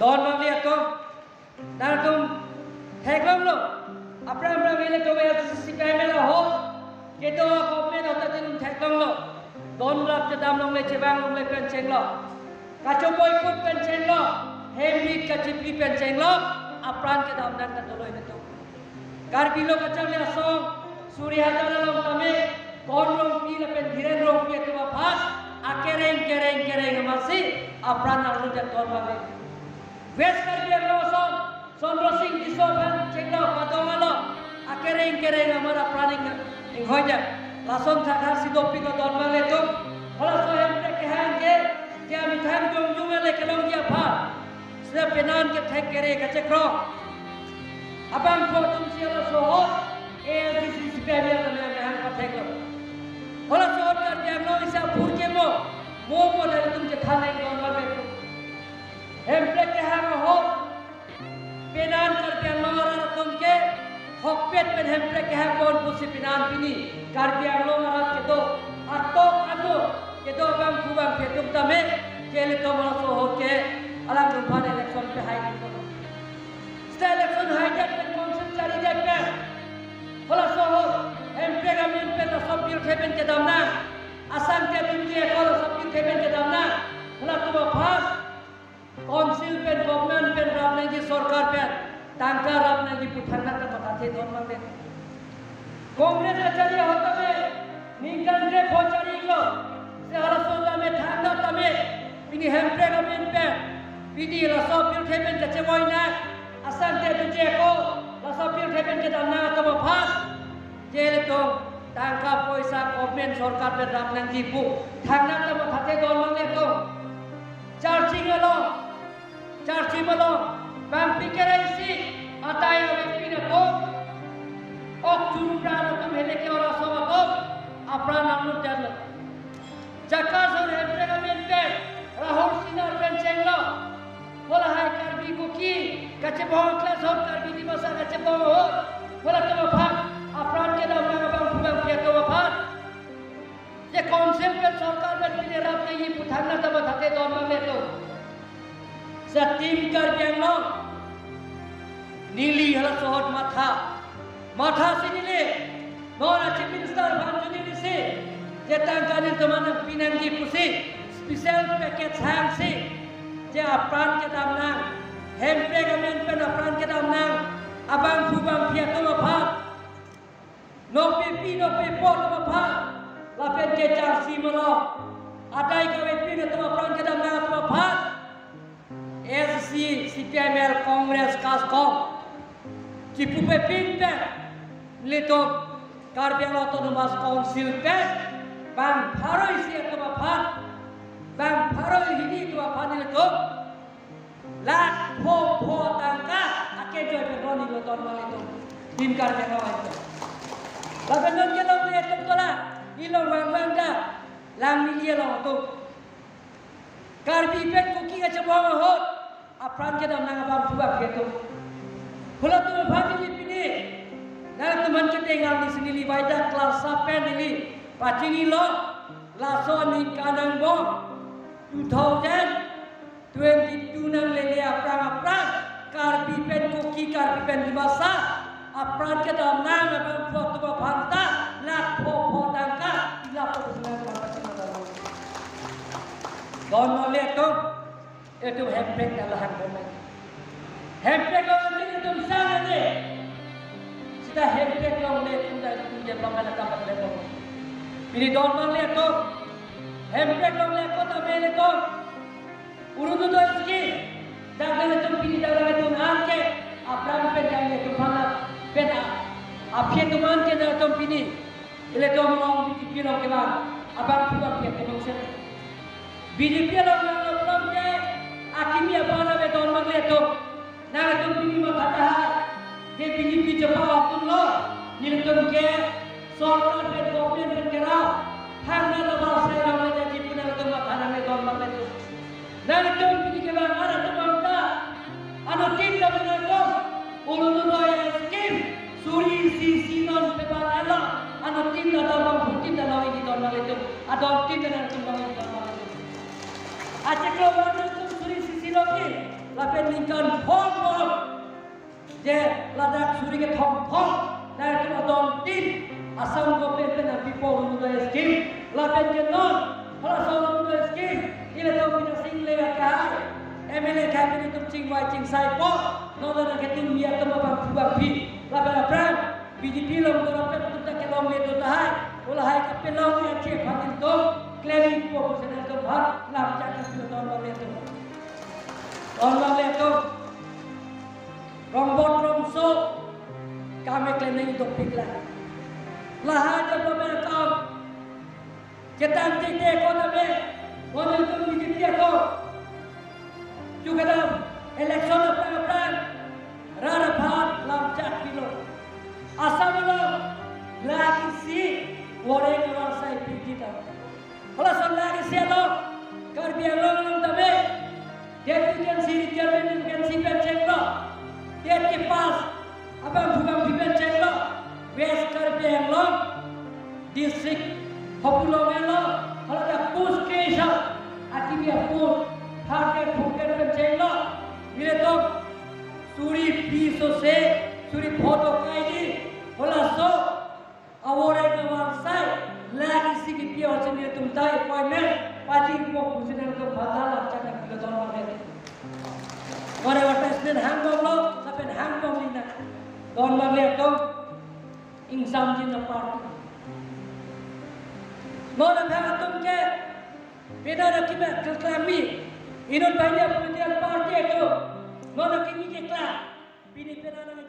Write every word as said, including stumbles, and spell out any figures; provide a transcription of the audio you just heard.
Don mangli atum, nangtum theklonglo. Aphrang aphrang ilitum A S D C C P I M L ahut kedo government ahut ta nangtum theklonglo. Don rap chedam longle, chevang longle pen chenglo. Kachoboikut pen chenglo. Hemri kachipli pen chenglo. Apran kedam nang ta dolo ilitum. Karbi Lo Kacharli Asong, suri hajar along tame, Kon Rongpi lapen Dhiren Rongpi atum aphan, akereng kereng kereng amatsi, apran arlu jat don mangli. West Karbi Anglong ason, Chandra Sing Tisso aphan chenglo, padong alo, akereng kereng amat apran ing, inghoijak. Lason thakthak si dopik lo don mangli atum, halaso Hemprek kehang ke, ke amethang jongjong ale kelongji aphan. Seta penan kethek kere kachekro. Abangphu atum si halaso ahut, A S D C C P I M L tame amehang patheklo. Halaso ahut Karbi Anglong isi aphurkimo, mo mo nangtum chethan nang don mangli atum. Hemprek kehang ahut, penan Karbi Anglong arat atum ke, hokpet pen Hemprek kehang pon pusi penan pini Karbi Anglong arat kedo atok atok kedo abangphu abangphi atum tame ke ilitum halaso ahut ke alangtum aphan election pehai tum. Seta election haijak pen council charijak pen halaso ahut Hemprek amen pen laso pirthe pen kedam nang, asangte atum ke halaso pirthe pen kedam nang, halatum aphan Council pen, government pen rap nangji, sorkar pen tangka rap nangji pu thangnat ta mathathe don mangli. Congress kachari ahut tame ningkan krepho charilo. Seta halaso tame thangnat tame pini Hemprek amen pen pini laso pirthe pen kachevoi nang, asangte atum ke ako laso pirthe pen kedam nang atum aphan ke ilitum tangka poisa government sorkar pen rap nangji pu thangnat ta mathathe don mangli atum. Charching along, charching along, bang pikir isi, atai awepin atum, ok chun pran atum hele ke ora song atum, apran arlu jat lo. Jaka sur Hemprek amen pen, Rahul Sinha pen chenglo. Hala hai Karbi Kuki, kachebong class ahut Karbi Dimasa kachebong ahut, halatum aphan, apran kedam nang abangphu abangphi atum aphan. Je council pen sorkar pen pini rap nangji pu thangnat ta mathathe don mangli atum. Seta Team Karbi Anglong, neli halaso ahut matha. Matha si neli, non a Chief Minister aphan choningri si, je tangka nelitum aphan nangpi nangji pusi, special package hangsi, je apran kedam nang, Hemprek amen pen apran kedam nang, abangphu abangphi atum aphan. Nokpepi nokpepo atum aphan, lapen kechangsi malom, adai kavepin atum apran kedam nang atum aphan, A S D C, C P I M L, Congress, KASCOM kipu pepin pen, ilitum Karbi Anglong Autonomous Council pen, bang pharo isi atum aphan, bang pharo hini atum aphan ilitum lakh pho pho tangka akejoi pen ron-iklo don mangli atum. Team Karbi Anglong atum. Lapen non kelongle atum tola, ilong vangvang ta, lang neli along atum. Karbi pen Kuki kachebong ahut, apran kedam nang abangphu abangphi atum. Halatum aphan neli pini, nangtum aphan kedeng arni si neli vaida class sa pen neli pachinilo, laso aningkan angbong two thousand twenty-two nanglele aphrang aphrang, Karbi pen Kuki, Karbi pen Dimasa, apran kedam nang abangphu atum aphan ta, lakh pho pho tangka, ilap atum nang abangphu atum aphan. Don mangli atum, itum Hemprek ta lahang bomai. Hemprek longle itum sang ane. Seta Hemprek longle itum ta itum development akam development. Pini don mangli atum, Hemprek longle ako tame ilitum Orunodoi scheme, dak nangtum pini dak nangtum anke, aphrang pen nangtum aphan pen a, aphi atum anke nangtum pini, ilitum along B J P along kelang, abangphu abangphi atum along sen. B J P along nangtum ke, akimi abang ave don mangli atum. Nangtum pini matha tahai, ke B J P chepalok atum lo, nelitum ke sorkar pen government pen kerap, thangnat ta barsai long le jadi pu nangtum matha nangne don mangli atum. Nangtum pini kevang arat atum ta, anuttin ta nangtum, Orunodoi scheme, suri isi isi non pepat alo, anuttin ta don mangli atum, tin ta long ini don mangli atum, adon tin ta nangtum long ini don mangli atum. Achiklo nangtum suri isi isi long ini, Lapen ningkan phongo je ladak suri kethom thom, ladak adon tin Assam government pen nangpipo Orunodoi scheme. Lapen ke non halaso Orunodoi scheme ilitum Bidya Sing Engleng akehai M L A akehai pen itum chingvai chingsaipo. Non ladak ke tumi atum abangphu bangphi lapen aphrang B J P along dorapet atum ta kelongle do tahai. Ulahai kapelongle achi aphan ilitum klempo pusi nelitum aphan lam chak isi don vanglitum. Don vanglitum. Rongbot rongso kam keklem nangji dopiklang. Lahai development akam ketang tete kota be, mo nelitum B J P ako. Chukadam election aphrang aphrang rat aphan lam chak pilo. Assam along lakh isi voreng avarsai piji ta. Halaso lakh isi along Karbi Anglong along ta be, det vacancy, retirement vacancy pen chenglo, det kepass abangphu bangphi pen chenglo, West Karbi Anglong district hopulong elo, haladak post creation, akibi apost third grade, fourth grade pen chenglo. Ilitum suri piso se, suri photo kaiji, halaso avoreng avarsai lakh isi kipi awar si nelitum ta appointment pajirpo pusi nelitum aphan ta lam chak nangpilo don vanglitum. Ore advertisement hangbomlo, lapen hangbom nina. Don vanglitum, ingsamjin aparty. Non aphan atum ke pena na kima keklang mi. Inut banyak political party itu non akimi keklang. Pini pena na